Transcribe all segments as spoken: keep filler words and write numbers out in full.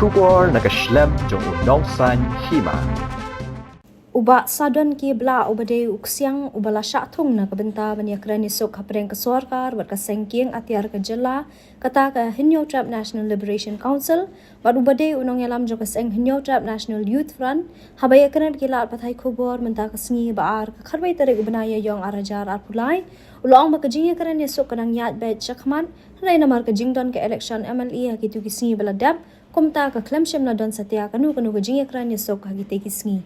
Khubor na ka shlem jong u nongsaiñ hima. U Bah Sadon K Blah uba dei u ksiang uba la shah thung na ka bynta ban ïakren ïasuk hapdeng ka sorkar bad ka seng kieng atiar ka jylla, kata ka Hynñiewtrep National Liberation Council, bad uba dei u nongïalam jong ka seng Hynñiewtrep National Youth Front, haba ïakren bad ki lad pathai khubor mynta ka sngi ba ar ka khatwei tarik u bnai Ïaiong ar hajar arphew lai, u la ong ba ka jingïakren ïasuk ka dang ïaid beit shakhmat, hynrei namar ka jingdon ka election M L A ha kito ki sngi ba la dep, kumta ka khlem shym la don satia kano kano ka jingïakren ïasuk ha kitei ki sngi.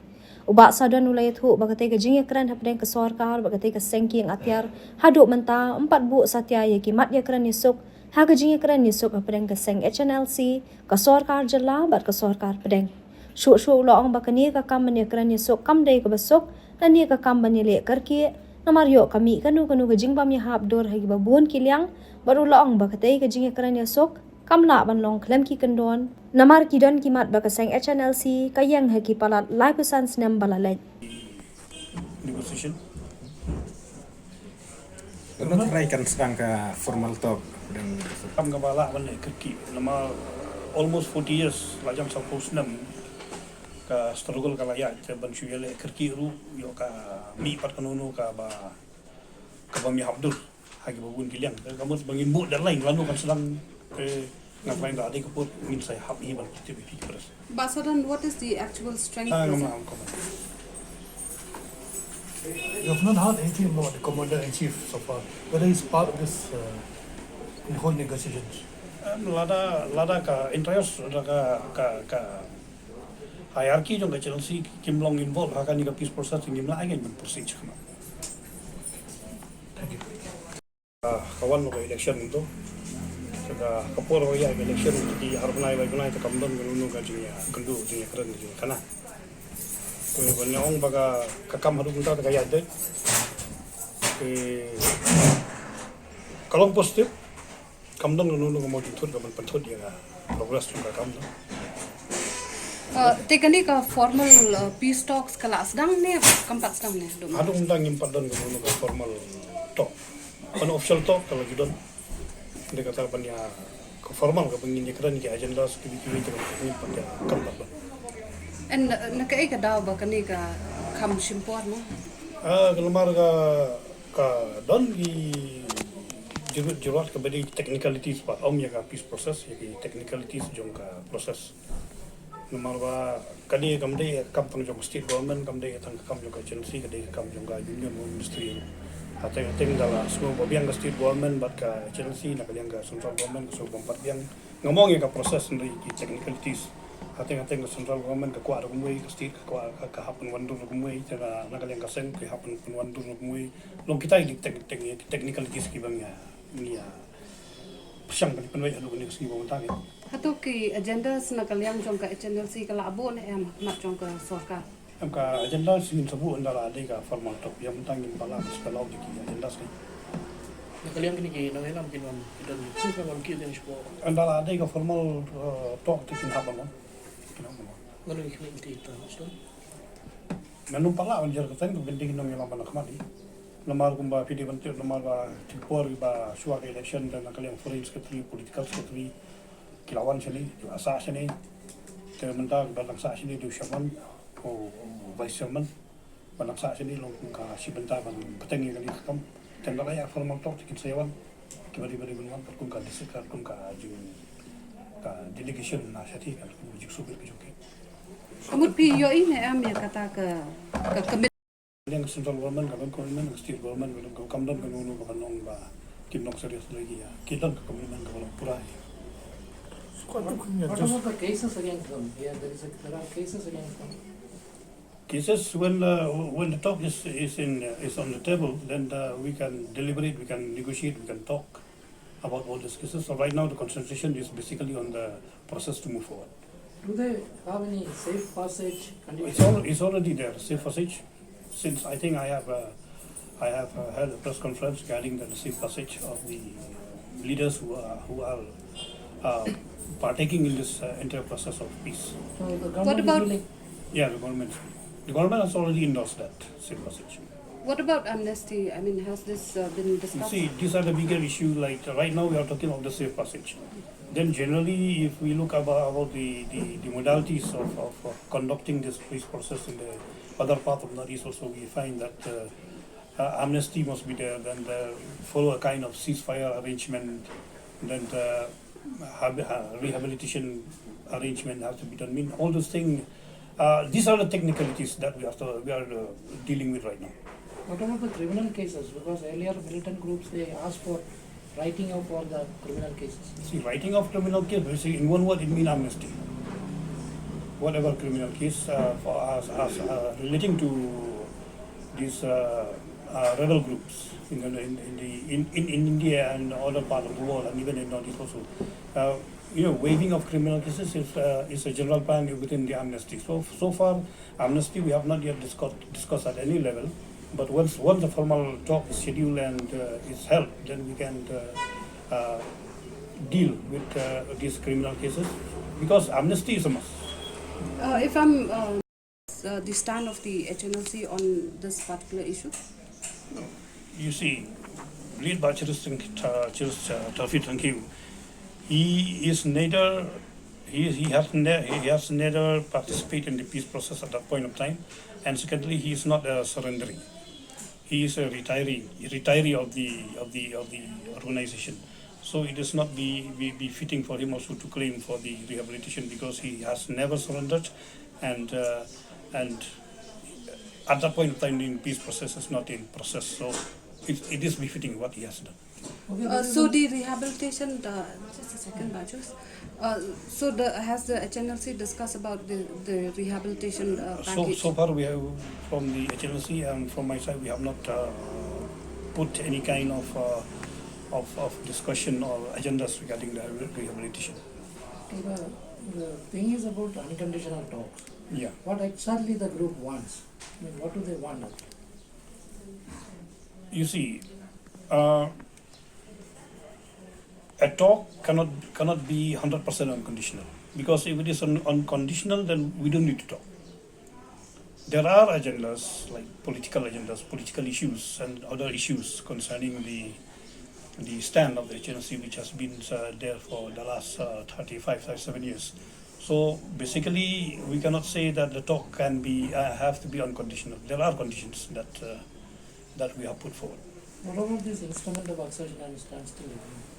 U Bah Sadon u la ïathuh ba katei ka jingïakren hapdeng ka sorkar bad katei ka seng kieng atiar haduh mynta ym pat buh satia ïa ki mat ïakren ïasuk ha ka jingïakren ïasuk hapdeng ka seng H N L C, ka sorkar jylla bad ka sorkar pdeng. Shuh shuh u la ong ba kane ka kam ban ïakren ïasuk kam dei kaba suk, lane ka kam ban ïaleh kyrkieh, namar ïoh ka mih kano kano ka jingbym ïahap dur ha kiba bun ki liang, bad u la ong ba katei ka jingïakren ïasuk kam lah ban long khlem ki kyndon, namar ki don ki mat ba ka seng H N L C ka ïeng ha ki palat laiphew san snem ba la leit. Negotiation. Ka trai kan sdang ka formal talk. Kam kaba lah ban leh kyrkieh namar almost forty years, la jan saphew snem ka struggle ka la ïaid, te ban shu ïaleh kyrkieh ruh ïoh ka mih pat kano kano kaba, kaba ym ïahap dur ha kiba bun ki liang. Te ka mut ba ngin buh deadline lano kan sdang, te nga trai da dei ka por ngin sa hap hi ban tip ïa ki press. Bah Sadon, what is the actual strength? Ah, ngam lah ban comment. You have not heard anything about the commander in chief so far, whether he's part of this, uh, in the whole negotiations. Um, lada, lada ka interest, lada ka, ka, ka hierarchy jong ka H N L C kim long involved ha kane ka peace process, ngim lah ai ban proceed. Thank you. Ah, ka wan ka election tu. Ka, ka por ïa ka election ki ar bnai bai bnai te kam don kano kano ka jingïakynduh, jingïakren, jingïakana. Te ban ong ba ka, ka kam haduh mynta te ka ïaid beit. Te ka long positive. Kam don kano kano ka mawjingthut ka ban pynthut ïa ka progress jong ka kam tu. Uh, te kane ka formal, uh, peace talks ka la sdang ne kam pat sdang ne? Haduh mynta ngim pat don kano kano ka formal talk. Ban official talk ka la ju don. Te kata ban ïa ka formal ka ban ngin ïakren ki agendas kiwei kiwei te ngim pat ïa, kam pat don. And, uh, na kaei ka daw ba kane ka kham shim por, no? Ah, ka namar ka, ka don ki jurut jurut kaba dei technicalities, pat ym ïa ka peace process, ïa ki technicalities jong ka process. Namar ba kane kam dei kam tang jong state government, kam dei tang kam jong ka H N L C, ka dei kam jong ka union, ministry. Hateng hateng da la sngewbha biang ka state government bad ka H N L C, na ka liang ka central government ka sngewbha pat biang. Ngam ong ïa ka process, hynrei ki technicalities. Hateng hateng ka central government ka kwah da kumwei, ka state ka kwah, ka, ka hap ban wandur da kumwei, te na, na ka liang ka seng ka hap ban wandur da kumwei. Long kita ki tec-, tec-, technicalities kiba ngi ïa, ngi ïa pyrshang ban pynwai haduh kane ka sngi ba mynta. Hato ki agendas na ka liang jong ka H N L C ka la buh ne em ha khmat jong ka sorkar? Em, ka agenda sngewbha shu ynda la dei ka formal talk. Ïa mynta ngim pat lah spell out ki agenda sngewbha. Na ka liang kine ki nongïalam kin wan, ki don, sngewbha wan ki don shuwa. Ynda la dei ka formal, uh, talk te kin hap ban wan. Kin hap ban wan. Ngan ïa khmih ïa ki ta, sngewbha. Ngan ym pat lah ban jer kyrteng, ka ban dei ki nongïalam ba na khmat hi. Namar kumba phi dei ban tip, namar ba ki por ba shuwa ka election, da na ka liang foreign secretary, political secretary, ki la wan shane, ki la sah shane. Te mynta ba dang sah shane dei u chairman, u, u vice chairman. Ba dang sah shane long kum ka shi bynta ban bteng ïa kane ka kam. Te ynda la ïa formal talk te kin sa ïa wan. Kiba dei, ba dei ban wan pat kum ka district, kum ka jing, ka delegation na shathie, ka jingsohbit ka jong ki. Ka mut phi ïohi ne em ïa kata ka, ka committee? Liang central government, ka don commitment, state government, ka don, kam don kano kano ka ban ong ba kim long serious lagi ïa. Ki don ka commitment kaba long pura ïa. What about the cases against them? Yeah, there is a, there are cases against them. Cases, when the, when the talk is, is in, is on the table, then the, we can deliberate, we can negotiate, we can talk about all these cases. So right now the concentration is basically on the process to move forward. Do they have any safe passage conditions? It's al-, it's already there, safe passage. Since I think I have, uh, I have, uh, held a press conference regarding the safe passage of the leaders who are, who are, uh, partaking in this, uh, entire process of peace. So the government is willing? Yeah, the government is willing. The government has already endorsed that safe passage. What about amnesty? I mean, has this uh, been You discussed? see, these are the bigger issue. Like right now, we are talking of the safe passage. Then generally, if we look about, about the, the, the modalities of, of uh, conducting this peace process in the other part of Northeast also, we find that uh, uh, amnesty must be there, then the follow a kind of ceasefire arrangement, then the hab- uh, rehabilitation arrangement has to be done. I mean, all those things, uh, these are the technicalities that we are, we are uh, dealing with right now. What about the criminal cases? Because earlier militant groups, they asked for writing of all the criminal cases. See, writing of criminal case, basically, in one word, it means amnesty. Whatever criminal case uh, for us, us uh, relating to these uh, uh, rebel groups in, the, in, in, the, in, in India and other part of the world, and even in Northeast also. Uh, you know, waiving of criminal cases is, uh, is a general plan within the amnesty. So, so far, amnesty we have not yet discussed, discussed at any level. But once, once the formal talk is scheduled and uh, is held, then we can uh, uh, deal with uh, these criminal cases, because amnesty is a must. Uh, if I'm uh, uh, the stand of the H N L C on this particular issue? You see, lead by Chris, Tang- uh, Chris uh, Taufik Tangkiu, he is neither he, he has ne- he has neither participated in the peace process at that point of time, and secondly, he is not uh, surrendering. He is a retiree, a retiree of the of the of the organization. So it is not be, be, be fitting for him also to claim for the rehabilitation, because he has never surrendered, and uh, and at that point of time, the peace process is not in process. So it, it is befitting what he has done. Okay, Uh, this is so a- the rehabilitation, uh, just a second, Bajus. Uh, so the has the H N L C discussed about the the rehabilitation uh, So, package? So far we have, from the H N L C and from my side, we have not uh, put any kind of, uh, of of discussion or agendas regarding the rehabilitation. The, the thing is about unconditional talks. Yeah. What exactly the group wants? I mean, what do they want? You see, uh, a talk cannot cannot be hundred percent unconditional, because if it is un- unconditional, then we don't need to talk. There are agendas like political agendas, political issues, and other issues concerning the the stand of the H N L C, which has been uh, there for the last uh, thirty-five, thirty-seven years. So basically, we cannot say that the talk can be uh, have to be unconditional. There are conditions that uh, that we have put forward. What about this instrument of accession and standstill agreement?